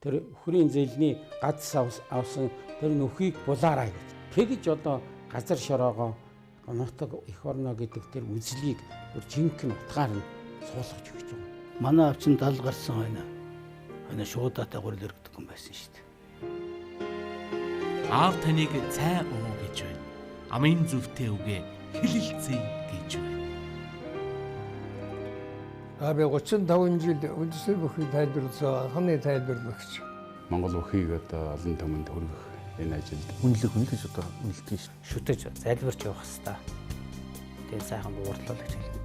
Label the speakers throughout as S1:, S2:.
S1: Тэр үхрийн зэлний гац авсан тэр нүхийг булаарай гэж. Тэгж одоо газар шороогоо нутаг эх орноо гэдэг тэр үзлийг бүр жинхэнэ утгаар нь суулгаж өгч байгаа.
S2: Манай аав чинь 70 гарсан хойно. Хойно шуудаатай гурил өргөдөг юм байсан шүү дээ.
S3: Аав таныг цай уу гэж байна. Амын зөвтэй үгээ хилэлцээ гэж байна.
S4: Би 35 жил үндэсний бүхий тайлбарласан анхны тайлбарлагч.
S5: Монгол бүхийг одоо олон түмэнд хүргэх энэ ажилд
S6: үнэлэх үнэ гэж одоо үнэлдэг ш.
S7: Шүтэж залбирч явах хэвээр. Тэгээ сайхан буурлаа гэж хэлнэ.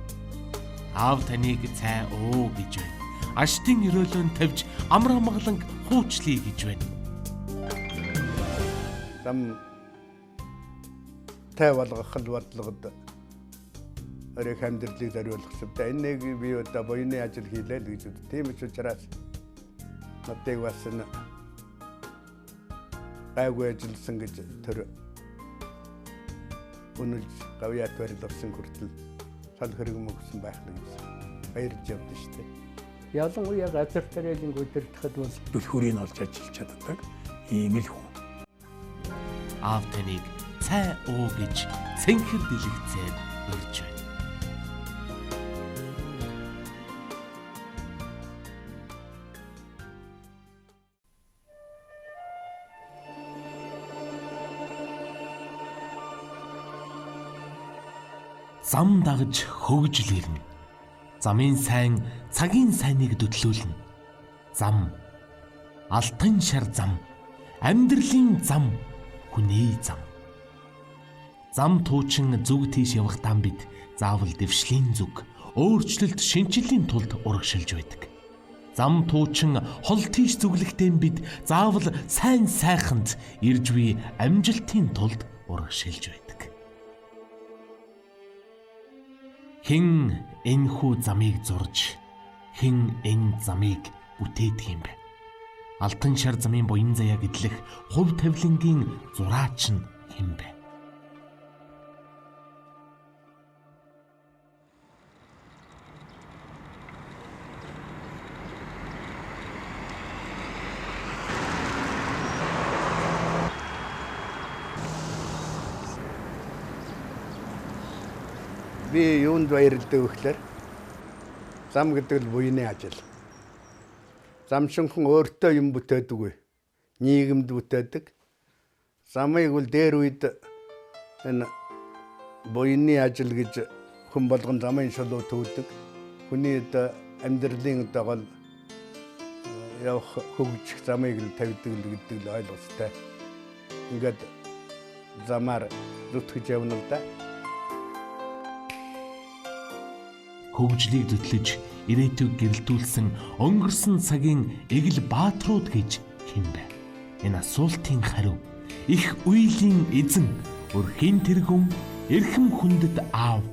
S3: Аав таныг цай уу гэж байна. Аштын өрөөлөнд тавьж амар амгаланг хуучлая гэж байна.
S8: Зам тай болгох л бодлогод өөрийнх амьдралыг зориулах хэрэгтэй. Энийг би одоо буяны ажил хийлээ л гэж үздэг. Тийм ч учраас надыг бас гайгүй ажилласан гэж тэр үнэлж гавьяат барилгасан хүртэл цол хэрэг мөгсөн байх нь гэж баярлж явдсан шүү дээ.
S4: Ялангуяа газар тариаланг удирдахад бол
S9: түлхүүрийг олж ажиллаж чаддаг ийм л хүн.
S3: Аав таныг цай уу гэж цэнхэр дэлгэцээр урьж байна. Зам дагж хөгжил ирнэ. Замын сайн цагийн сайныг хөдлүүлнэ. Зам алтан шар зам, амьдралын зам, хүний зам. Зам туучин зүг тийш явахдаа бид заавал дэвшлийн зүг, өөрчлөлт шинчиллийн тулд урагшилж байдаг. Зам туучин хол тийш зүглэхдээ бид заавал сайн сайханд ирж буй амжилтын тулд урагшилж байдаг. Хэн энэхүү замыг зурж, хэн энэ замыг бүтээдэг юм бэ? Алтан шар замын буян заяаг эдлэх хувь тавилангийн зураач нь хэн бэ?
S8: Би юунд баярлдаг вэ гэхээр зам гэдэг л буяны ажил. Замшинхан өөртөө юм бүтээдэггүй. Нийгэмд бүтээдэг. Замыг бол дээр үед энэ буяны ажил гэж хүн болгон замын шулуу төвдөг. Хүний одоо амьдралын одоо гол явах хөгжих замыг л тавьдаг л гэдэг л ойлголттой. Ингээд замаар зүтгэж явна л да.
S3: Хөгжлийг зүтлэж, ирээдүйг гэрэлтүүлсэн өнгөрсөн цагийн эгэл бааtruуд гэж хэн бэ? Энэ асуултын хариу их үеийн эзэн, өрхийн тэргүүн, эрхэм хүндэт аав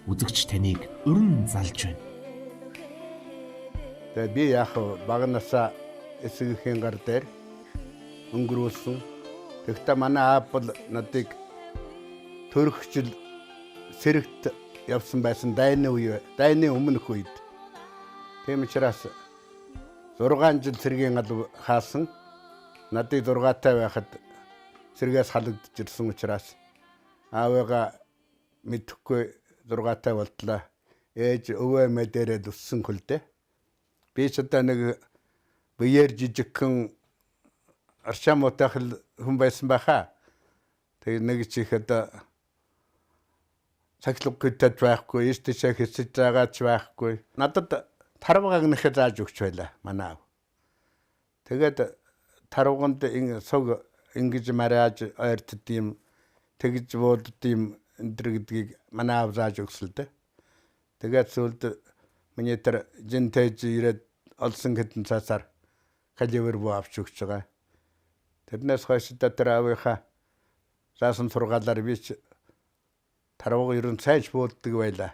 S3: үзэгч таныг өрн залж байна.
S8: Тэгээ би яг багнаасаа эсэгийн гар дээр өнгөрүүлсэн. Тэгэхдээ манай аав бол надыг төрөгчл сэрэгт явсан байсан дайны үе, дайны өмнөх үед. Тийм учраас 6 жил цэргийн алба хаасан. Надыг 6-тай байхад цэргээс халагдж ирсэн учраас аавыгаа мэдэхгүй 6-тай болтлоо. Ээж өвөө эмээ дээрээ өссөн хөлдөө. Би ч одоо нэг биеэр жижигхэн арчаа муутайх хүн байсан байхаа. Тэгээ нэг чих одоо цахилгагүй байхгүй, ийш тийшээ хэсэж заагаач байхгүй. Надад тарвага агнахаа зааж өгч байлаа манай аав. Тэгээд тарваганд суг ингэж мариаж ойртд юм, тэгж буудд юм энэ төр гэдгийг манай аав зааж өгсөн л дээ. Тэгээд сүүлд миний тэр жинтэж ирээд олсон хэдэн цаасаар калибр буу авч өгч байгаа. Тэрнээс хойш тэр аавынхаа заасан сургаалаар би ч тарвага ер нь сайж бууддаг байлаа.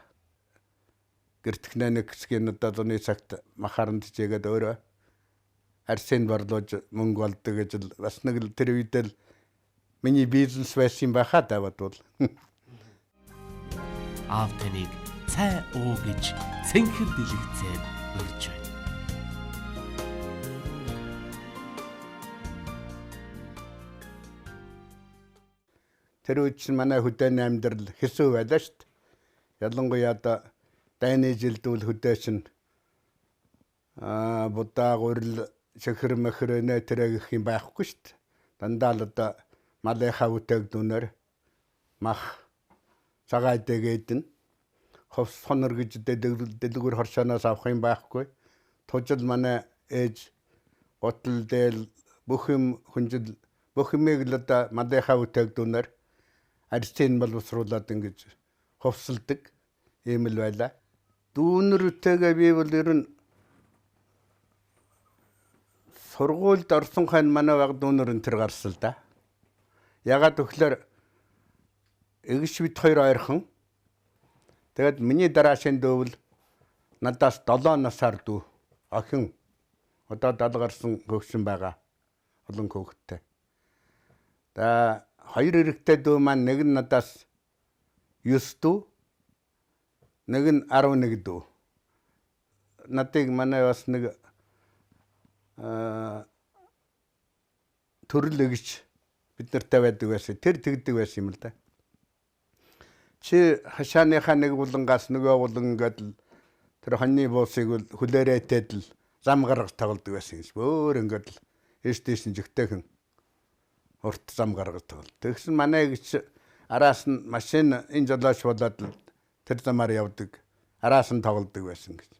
S8: Гэртгэнэ нэг хэсгийн одоо зуны цагт махаранд чигээд өөрөө арсен борлууж мөнгө олдог гэж л бас нэг л тэр үед л миний бизнес байсан байхаа даа бодвол.
S3: Аав таныг цай уу гэж цэнхэр дэлгэцээр урьж байна.
S8: Тэр үед чинь манай хөдөөний амьдрал хэсүү байлаа шүү дээ. Ялангуяа одоо дайны жилдүүл хөдөө чинь будаа гурил шөхөр мөхөр нэ тэрэ гэх юм байхгүй шүү дээ. Дандаа л одоо малынхаа бүтээгдэхүүнээр мах цагаан дэгэдэн ховс хонор гэж дэлгүүр хоршооноос авах юм байхгүй. Тужил манай ээж гутал дээл бүх юм хүнжил бүх юмыг л одоо малынхаа бүтээгдэхүүнээр арьсыг боловсруулад ингэж ховсолдог ийм л байлаа. Дүүнэртэйгээ би бол ер нь сургуульд орсон хойно манай баг дүүнэр энэ төр гарсан л да. Ягаад гэвэл эгш бит хоёр ойрхон. Тэгээд миний дараашийн дүүвэл надаас 7 насаар дүү охин одоо 70 гарсан хөгшин байгаа. Олон хүүхэдтэй. За хоёр эрэгтэй дүү маань нэг нь надаас 9 дүү, нэг нь 11 дүү. Надыг манай бас нэг төрөл эгч бид нартай байдаг байсан. Тэр тэгдэг байсан юм л да. Чи хашааныхаа нэг булангаас нөгөө булан ингээд л тэр хоньны буусыг хүлээрээтэд л зам гаргаж тоглодог байсан юм. Өөр ингээд л ээш дээш нь жигтэйхэн урт зам гаргаж тоглол. Тэгсэн манай эгч араас нь машин энэ жолооч болоод л тэр замаар явдаг. Араас нь тоглодог байсан гэж.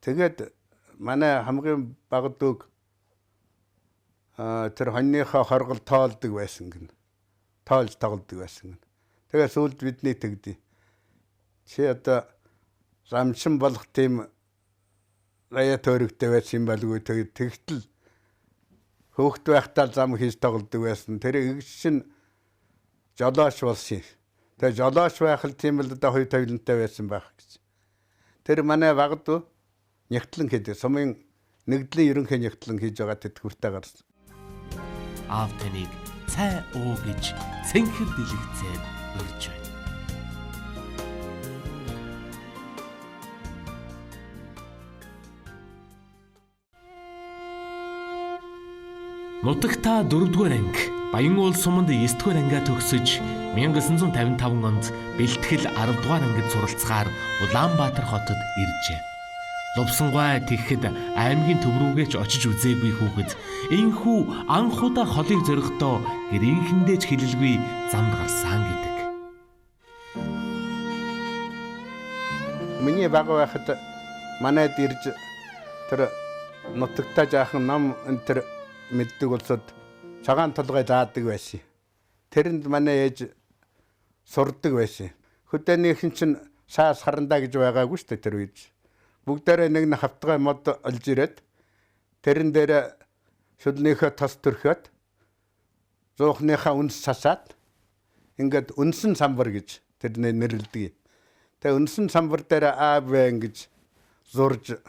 S8: Тэгээд манай хамгийн бага дүүг тэр хоньныхоо хоргол тоолдог байсан гэнэ. Тоолж тоглодог байсан гэнэ. Тэгээ сүүлд бидний тэгдий. Чи одоо замчин болох тийм рая төөрөгтэй байсан юм болгүй тэгтэл хөөхт байхдаа зам хийж тоглодог байсан. Тэр эгш чинь жолооч болсон юм. Тэгээ жолооч байх л тийм л одоо хоёр тавилантай байсан байх гэж. Тэр манай бага дүү нягтлан хийдэг. Сумын нэгдлийн ерөнхий нягтлан хийж байгаа тэтгэвртэй гарсан.
S3: Аав таныг цай уу гэж цэнхэр дэлгэцээр урьж байна. Нутагта 4-р анги, Баян-уул суманд 9-р ангиа төгсөж 1955 онд бэлтгэл 10-р ангид суралцахаар Улаанбаатар хотод иржээ. Лувсангуй тэгэхэд аймгийн төв рүүгээ ч очиж үзээгүй хүүхэд энхүү анх удаа холыг зорихдоо гэрийнхэндээ ч хэлэлгүй замд гарсан гэдэг.
S8: Миний бага байхад манайд ирж тэр нутагта жаахан нам энэ тэр мэддэг улсад цагаан толгой заадаг байсан. Тэрэнд манай ээж сурдаг байсан. Хөдөөнийхэн чинь саас харандаа гэж байгаагүй шүү дээ тэр үед. Бүгдээрээ нэг нь хавтгай мод олж ирээд тэрэн дээр шүлнийхөө тос төрхөөд зуухныхаа үнс сасаад ингээд үнсэн самбар гэж тэрний нэрлэдэг. Тэгээ үнсэн самбар дээр А Б ингэж зурж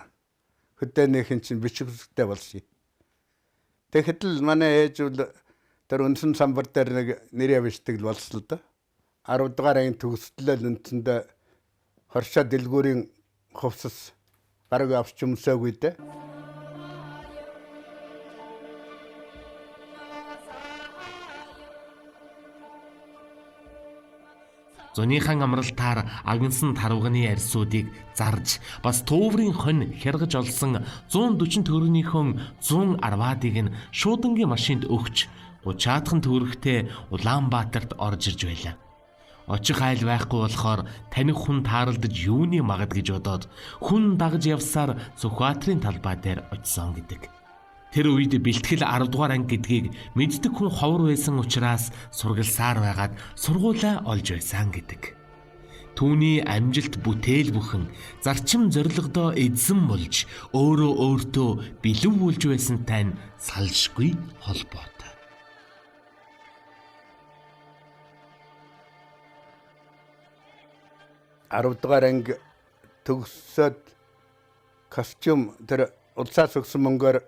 S8: хөдөөнийхэн чинь бичих үсгтэй болсон юм. Тэгэхэд л манай ээж бол тэр үнсэн самбар дээр нэг нэрээ бичдэг л болсон л да. 10 дугаар анги төгсдлөө үндсэндээ хоршоо дэлгүүрийн хувцас бараг авч өмсөөгүй дээ.
S3: Зунийхан амралтаар агнсан тарвганы арьсуудыг зарж бас тууvrын хонь хяргаж олсон 140 төгрөгнийхөө 110-ыг нь шуудангийн машинд өгч 30-аахан төгрөгтэй Улаанбаатарт орж ирж байлаа. Очих айл байхгүй болохоор таних хүн тааралдаж юуны магад гэж бодоод хүн дагаж явсаар Сүхбаатарын талбай дээр очисон гэдэг. Тэр үед бэлтгэл 10 дугаар анги гэдгийг мэддэг хүн ховор байсан учраас сургалсаар байгаад сургуулаа олж байсан гэдэг. Түүний амжилт бүтээл бүхэн зарчим зорилгодоо эзэн болж өөрөө өөртөө бэлэв болж байсантай нь салшгүй холбоотой.
S8: 10 дугаар анги төгсөөд костюм тэр улсаас өгсөн мөнгөөр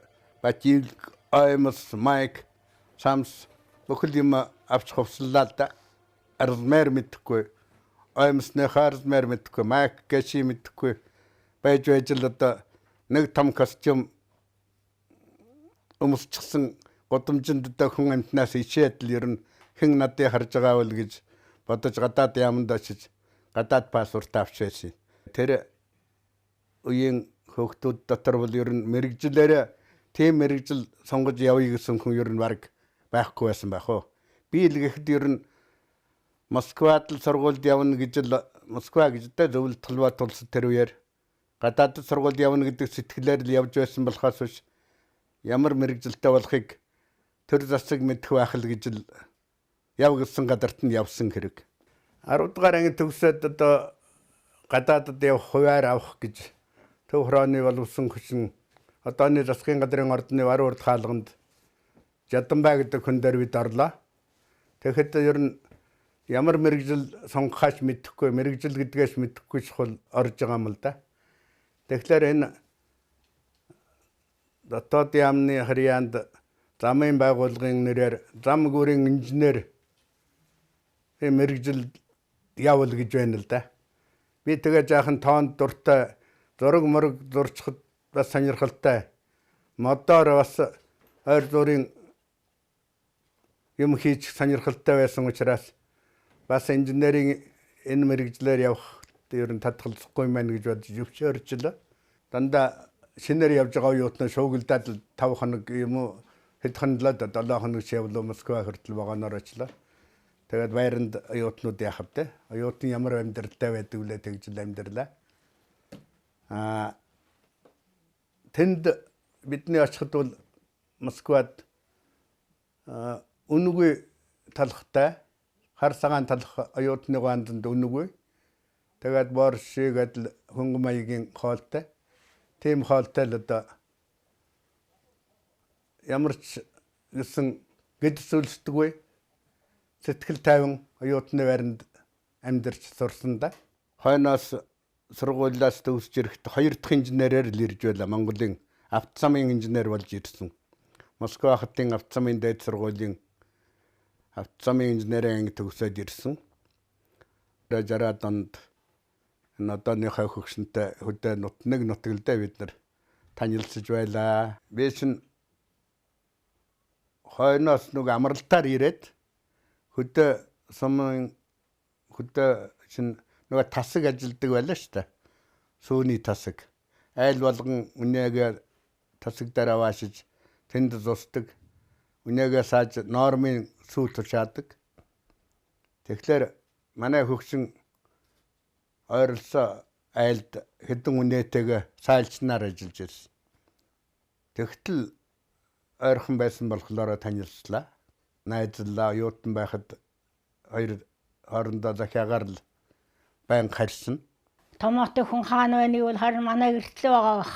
S8: батил, аймс, майк, самс бүхэл юм авч хувслаа л да. Армер мэдхгүй, аймсныхаа армер мэдхгүй, майк гэши мэдхгүй байж байж л одоо нэг том костюм өмсчихсэн гудамжинд одоо хүн амтнаас ичээд л ер нь Хэн надыг харж байгаа бол гэж бодож гадаад яаманд очиж гадаад паспорт авч байсан. Тэр үеийн хөөхтүүд дотор бол ер нь мэргэжлээрээ тийм мэргэжил сонгож явъя гэсэн хүн ер нь бараг байхгүй байсан байх уу. Би л гэхэд ер нь Москвад л сургуульд явна гэж л Москва гэж дээ зөвлөлт толгой тулсад тэр үеэр гадаадд сургуульд явна гэдэг сэтгэлээр л явж байсан болохоос биш ямар мэргэжилтэй болохыг төр засаг мэдэх байх л гэж л яв гэсэн газарт нь явсан хэрэг. 10 дугаар анги төгсөөд одоо гадаадд явах хувиар авах гэж Төв хорооны боловсон хүчин одооны засгийн газрын ордны баруун урд хаалганд Жаданбай гэдэг хүн дээр бид орлоо. Тэгэхэд ер нь ямар мэргэжил сонгохаач мэдэхгүй, мэргэжил гэдгээс мэдэхгүй чухал орж байгаа юм л да. Тэгэхээр энэ дотоод яамны харьяанд замын байгууллагын нэрээр зам гүрийн инженер мэргэжил явуул гэж байна л да. Би тэгээ жаахан тоонд дуртай зураг мураг зурчхад бас сонирхолтой. Модоор бас ойр зуурын юм хийж сонирхолтой байсан учраас бас инженерийн энэ мэргэжлээр явах ер нь татгалзахгүй юм байна гэж бодож зөвшөөрчлөө. Дандаа шинээр явж байгаа оюутнаа шуугилдаад 5 хоног юм уу хэд хонолоод 7 хоног явлаа Москва хүртэл вагоноор очлоо. Тэгээд байранд оюутнууд яах вэ? Оюутан ямар амьдралтай байдаг вүлээ тэгж л амьдралаа. Тэнд бидний очиход бол Москвад үнэгүй талхтай хар цагаан талх оюутны гаанданд үнэгүй. Тэгээд боршигээд л хөнгө маягийн хоолтой. Тийм хоолтой л одоо ямар ч гэсэн гэдэс үлсдэггүй. Сэтгэл тайван оюутны байранд амьдарч сурсан да. Хойноос сургуулиас төгсөж ирэхэд 2 дахь инженерээр л ирж байлаа. Монголын автозамын инженер болж ирсэн. Москва хотын автозамын дээд сургуулийн автозамын инженерийн анги төгсөөд ирсэн. 60-аад онд энэ одооныхоо хөгшинтэй хөдөө нэг нутаг л дээ бид нар танилцж байлаа. Би чинь хойноос нэг амралтаар ирээд хөдөө сумын хөдөө чинь нөгөө тасаг ажилдаг байлаа шүү дээ. Сүүний тасаг. Айл болгон үнээгээ тасаг дээр аваашиж тэнд зусдаг. Үнээгээ сааж нормын сүү тушаадаг. Тэгэхээр манай хөгшин ойролцоо айлд хэдэн үнээтэйгээ сайлчнаар ажиллаж ирсэн. Тэгтэл ойрхон байсан болохоор танилцлаа. Найзлаа, оюутан байхад хоёр хоорондоо захиагаар л байнга харьсан.
S10: Томоотой хүн хаана байна гэвэл харин манай гэртлээ байгаа бах.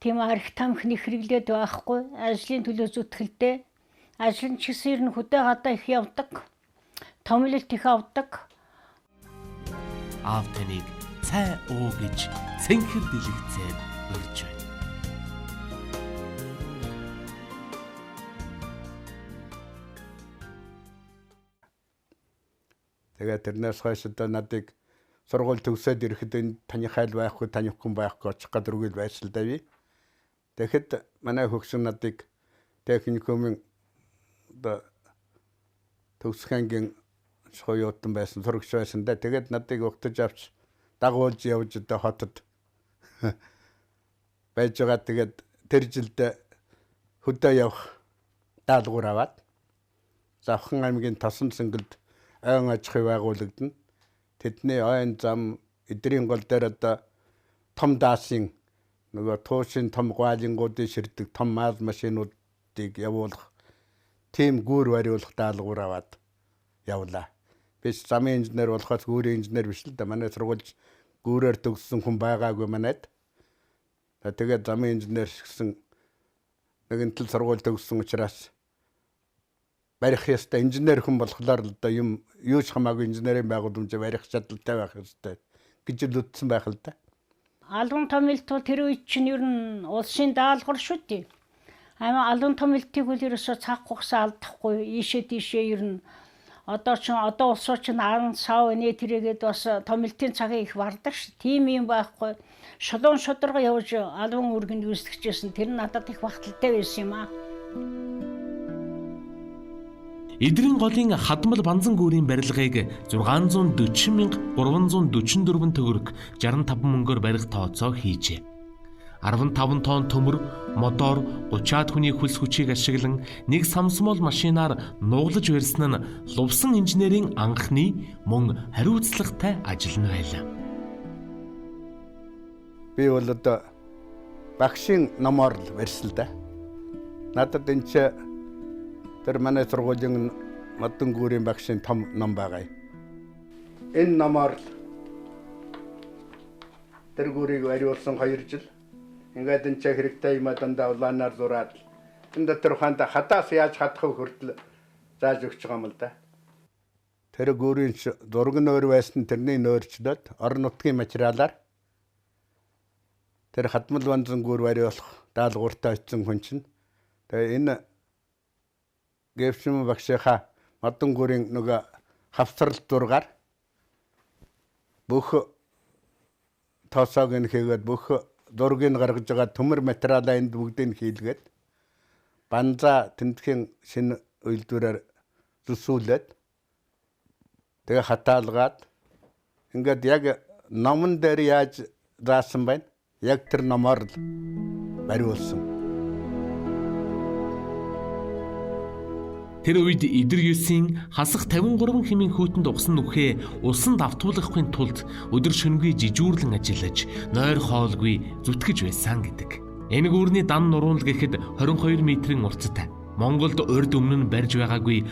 S10: Тийм арх тамхи хэрэглээд байхгүй. Ажлын төлөө зүтгэлтэй. Ажил нь ч гэсэн ер нь хөдөө гадаа их явдаг. Томилолт их авдаг.
S3: Аав таныг цай уу гэж цэнхэр дэлгэцээр урьж байна.
S8: Тэгээд тэрнээс хойш одоо надыг сургууль төгсөөд ирэхэд энэ таны хайл байхгүй, танихгүй байхгүй очих гадаргүй л байсан л да би. Тэгэхэд манай хөгшин надыг техникумын одоо төгсөх ангийн оюутан байсан, сурагч байсан да. Тэгээд надыг угтаж авч дагуулж явж одоо хотод байж байгаа. Тэгээд тэр жилдээ хөдөө явах даалгавар аваад Завхан аймгийн Тосон цэнгэлд ойн аж ахуй байгуулагдана. Тэдний ойн зам эдрийн гол дээр одоо том даасын нөгөө туушин том гуайлангуудын ширдэг том мал машинуудыг явуулах тийм гүүр бариулах даалгавар аваад явлаа. Би замын инженер болохоос гүүрийн инженер биш л да. Манай сургуульд гүүрээр төгссөн хүн байгаагүй манайд. Тэгээд замын инженер гэсэн нэгэн тал сургууль төгссөн учраас барих ёстой инженер хүн болохоор л одоо юм юу ч хамаагүй инженерийн байгууламж барих чадaltaй байх ёстой гэж л үтсэн байх л да.
S10: Албан томилт бол тэр үед чинь ер нь улсын даалгавар шүү дээ. Албан томилтыг бол ерөөсөө цаг хугацаа алдахгүй ийшээ тийшээ ер нь одоо чинь одоо улсууд чинь 10 сав нэ тэрээгээд бас томилтын цагийг их бардаг ш. Тийм юм байхгүй. Шулуун шударга явж албан үүргэнд гүйцэтгэжсэн. Тэр нь надад их багталтай байсан юм аа.
S3: Эдрийн голын хадмал банзан гүүрийн барилгыг 640,344 төгрөг 65 мөнгөөр барих тооцоо хийжээ. 15 тонн төмөр, модоор 30-аад хүний хөлс хүчийг ашиглан нэг самсмол машинаар нуглаж барьсан нь лувсан инженерийн анхны мөн хариуцлагатай ажил нь байлаа.
S8: Би бол одоо багшийн номоор л барьсан л да. Надад энэ чи тэр манай сургуулийн модон гүүрийн багшийн том ном байгаа юм. Энэ номоор л тэр гүүрийг бариулсан 2 жил. Ингээд энэ ч хэрэгтэй юм дандаа улаанаар зураад энэ дотор ухаанда хадаас яаж хадах вэ хүртэл зааж өгч байгаа юм л да. Тэр гүүрийн зураг нөөр байсан тэрний нөөрчлөөд орон нутгийн материалаар тэр хадмал банзан гүүр бариулах даалгавартай очсон хүн чинь тэгээ энэ Гэвшин багшийнхаа модон гүрийн нөгөө хавсрал зургаар бүх тооцоог нь хийгээд бүх зургийг гаргаж байгаа төмөр материалаа энд бүгдийг хийлгээд банзаа тэмдгийн шинэ үйлдвэрээр зүсүүлээд тэгээ хатаалгаад ингээд яг номон дээр яаж заасан байна? Яг тэр номоор л бариулсан.
S3: Тэр үед Идэр 9-ийн хасах 53 хэмээн хүйтэнд угсан нүхээ усан давтуулгахгүй тулд өдөр шөнөгүй жижүүрлэн ажиллаж, нойр хоолгүй зүтгэж байсан гэдэг. Энэ гүүрний дан нуруунл гэхэд 22 метрийн урттай. Монголд урд өмнө нь барьж байгаагүй